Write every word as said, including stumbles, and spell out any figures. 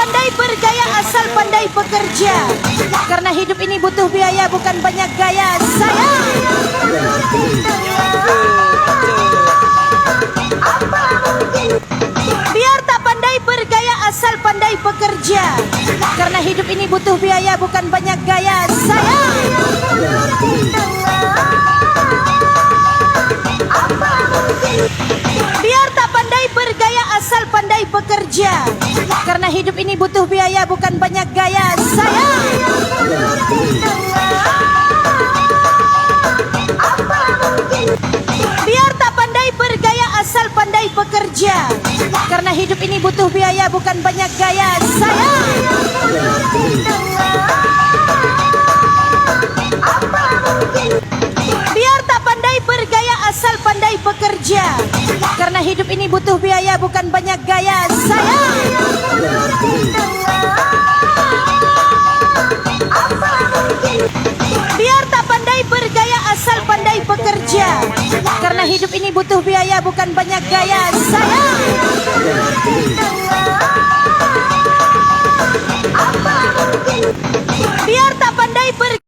Pandai bergaya asal pandai bekerja. Karena hidup ini butuh biaya, bukan banyak gaya. Sayang. Biar tak pandai bergaya asal pandai bekerja. Karena hidup ini butuh biaya, bukan banyak gaya. Sayang. Biar tak pandai bergaya asal pandai bekerja. Karena hidup ini butuh biaya, bukan banyak gaya. Sayang. Biar tak pandai bergaya asal pandai bekerja. Karena hidup ini butuh biaya, bukan banyak gaya. Sayang. Biar tak pandai bergaya asal pandai bekerja. Karena hidup ini butuh biaya, bukan banyak gaya. Sayang. Biar tak pandai bergaya asal pandai bekerja. Karena hidup ini butuh biaya, bukan banyak gaya. Sayang.